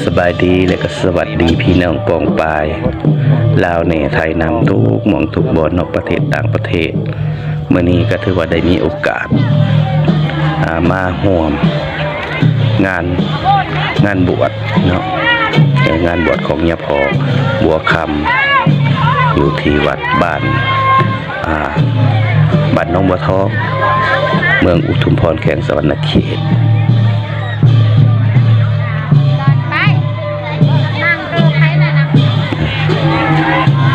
ສະບາຍດີ ແລະກໍສະຫວັດດີພີ່ນ້ອງປ້ອງປາຍ ລາວແດ່ໄທນຳ ທຸກໝ່ອງທຸກບ່ອນ ນອກປະເທດຕ່າງປະເທດ. ມື້ນີ້ກໍຖືວ່າໄດ້ມີໂອກາດ ອ່າ ມາຮ່ວມງານ ງານບວດເນາະ ເອີ ງານບວດຂອງຍາພໍ່ບົວຄຳ ຢູ່ທີ່ວັດບ້ານ ອ່າ ບ້ານໜອງບົວທອງ ເມືອງອຸທຸມພອນ ແຂວງສະຫວັນນະເຂດ.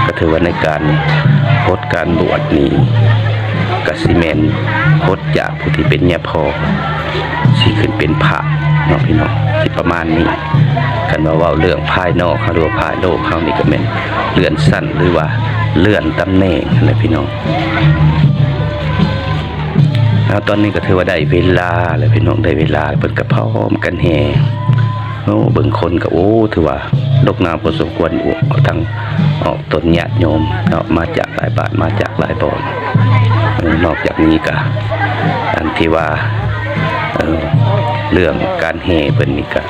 ກໍຖືວ່າໃນການຫົດການບວດນີ້ ກໍຊິແມ່ນຫົດຈາກຜູ້ທີ່ເປັນຍາພໍ່ ຊິຂຶ້ນເປັນພະເນາະພີ່ນ້ອງ ຊິປະມານນີ້. ຄັນວ່າເວົ້າເລື່ອງພາຍນອກເຮົາ ຫຼືວ່າພາຍໂລກເຮົານີ້ ກໍແມ່ນເລື່ອນຊັ້ນ ຫຼືວ່າເລື່ອນຕຳແໜ່ງຫັ້ນແຫຼະພີ່ນ້ອງ. ເອົາ ຕອນນີ້ກໍຖືວ່າໄດ້ເວລາແລ້ວພີ່ນ້ອງ ໄດ້ເວລາ ເພິ່ນກໍພ້ອມກັນແຫ່. ໂອ້ ເບິ່ງຄົນກໍ ໂອ້ ຖືວ່າດົກໜາພໍສົມຄວນ ໂອ້ ທັງອອກຕົນຍາດໂຍມເນາະ ມາຈາກຫຼາຍບ້ານ ມາຈາກຫຼາຍບ່ອນ. ເອີ ນອກຈາກນີ້ກໍ ອັນທີ່ວ່າ ເອີ ເລື່ອງການແຫ່ເພິ່ນນີ້ກໍ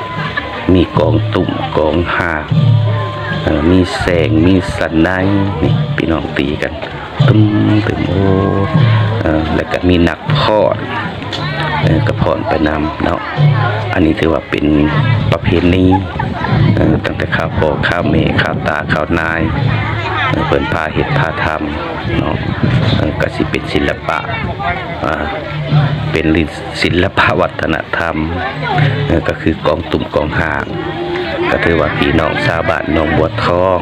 ມີກອງຕຸ້ມກອງຫາກ ເອີ ມີແຊງ ມີສະໄນ ນີ້ພີ່ນ້ອງຕີກັນ ຕຸ້ມຕື່ມ ໂອ້ ເອີ ແລ້ວກໍມີນັກຟ້ອນ ເອີ ກໍຟ້ອນໄປນຳເນາະ. ອັນນີ້ຖືວ່າເປັນປະເພນີ ເອີ ຕັ້ງແຕ່ຄາວພໍ່ຄາວແມ່ ຄາວຕາຄາວນາຍ ເອີ ເພິ່ນພາເຮັດພາທຳເນາະ. ເອີ ກໍຊິເປັນສິລະປະ ອ່າ ເປັນ ສິລະປະວັດທະນະທຳ ເອີ ກໍຄືກອງຕຸ້ມກອງຫາກ ກໍຖືວ່າພີ່ນ້ອງຊາວບ້ານໜອງບົວທອງ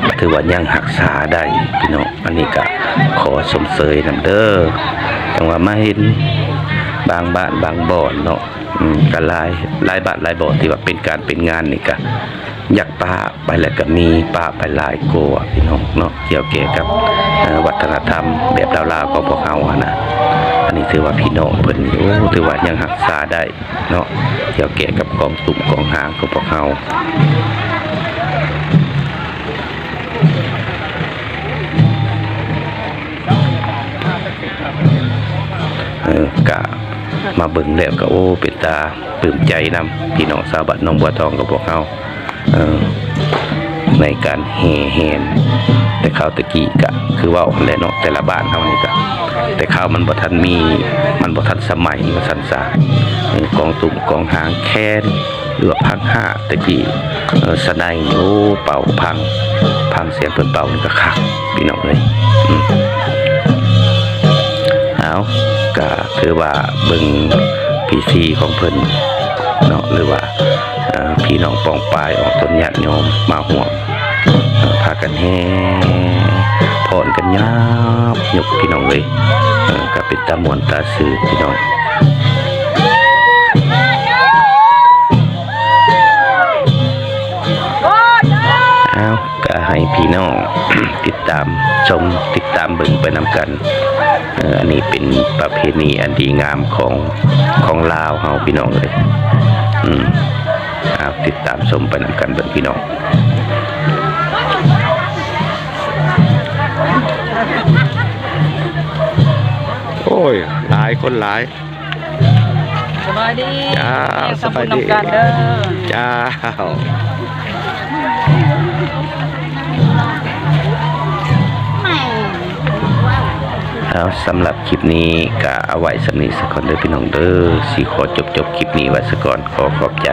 ກໍຖືວ່າຍັງຮັກສາໄດ້ພີ່ນ້ອງ. ອັນນີ້ກໍຂໍຊົມເຊີຍນຳເດີ. ຈັ່ງວ່າມາເຫັນບາງບ້ານບາງບ່ອນເນາະ ອືມ ກໍຫຼາຍ ຫຼາຍບ້ານຫຼາຍບ່ອນທີ່ວ່າເປັນການເປັນງານນີ້ ກໍຢາກປະ ໄປແລ້ວກໍມີປະໄປຫຼາຍກວ່າພີ່ນ້ອງເນາະ ກ່ຽວແກ່ກັບ ເອີ ວັດທະນະທຳແບບລາວໆຂອງພວກເຮົາຫັ້ນນະ. ອັນນີ້ຖືວ່າພີ່ນ້ອງເພິ່ນນີ້ ໂອ້ ຖືວ່າຍັງຮັກສາໄດ້ເນາະ ກ່ຽວແກ່ກັບກອງຕຸ້ມກອງຫາງຂອງພວກເຮົາ. ເອີ ກະມາເບິ່ງແລ້ວກໍ ໂອ້ ເປັນຕາ ປຶ້ມໃຈນຳພີ່ນ້ອງຊາວບ້ານໜອງບົວທອງຂອງພວກເຮົາ ເອີ ໃນການແຫ່ແຫນ ແຕ່ຄາວແຕ່ກີ້ກະຄືເວົ້າຫັ້ນແຫຼະເນາະ ແຕ່ລະບ້ານເຮົານີ້ກະ ແຕ່ຄາວມັນບໍ່ທັນມີ ມັນບໍ່ທັນສະໄໝວ່າຊັ້ນຊະ. ເອີ ກອງຕຸ້ມກອງຫາງແຄນ ຫຼືວ່າພັງຫາກແຕ່ກີ້ ເອີ ສະໄນ ໂອ້ ເປົ່າພັງ ພັງສຽງເພິ່ນເປົ່ານີ້ກະຄັກພີ່ນ້ອງເອີຍ. ອືມ ເອົາ ກະ ຖືວ່າເບິ່ງພິທີຂອງເພິ່ນເນາະ ຫຼືວ່າ ເອີ ພີ່ນ້ອງປ້ອງປາຍອອກຕົນຍາດໂຍມມາຮ່ວມ ເອີ ພາກັນແຫ່ຟ້ອນກັນຍາບຍົກພີ່ນ້ອງເອີຍ. ເອີ ກໍເປັນຕາມ່ວນຕາຊື່ພີ່ນ້ອງ. ເອົາ ກໍໃຫ້ພີ່ນ້ອງຕິດຕາມຊົມ ຕິດຕາມເບິ່ງໄປນຳກັນ. ເອີ ອັນນີ້ເປັນປະເພນີອັນດີງາມຂອງ ຂອງລາວເຮົາພີ່ນ້ອງເອີຍ. ອືມ ເອົາ ຕິດຕາມຊົມໄປນຳກັນເບິ່ງພີ່ນ້ອງ. ໂອ້ຍ ຫຼາຍ ຄົນຫຼາຍ. ສະບາຍດີ. ເຈົ້າ ແມ່ ສະບາຍດີ ທຳບຸນນຳກັນເດີ. ເຈົ້າ. ເອົາ ສຳລັບຄລິບນີ້ກະເອົາໄວ້ສ່ຳນີ້ສາກ່ອນເດີພີ່ນ້ອງເດີ. ຊິຂໍຈົບ ຈົບຄລິບນີ້ໄວ້ສາກ່ອນ. ຂໍຂອບໃຈ.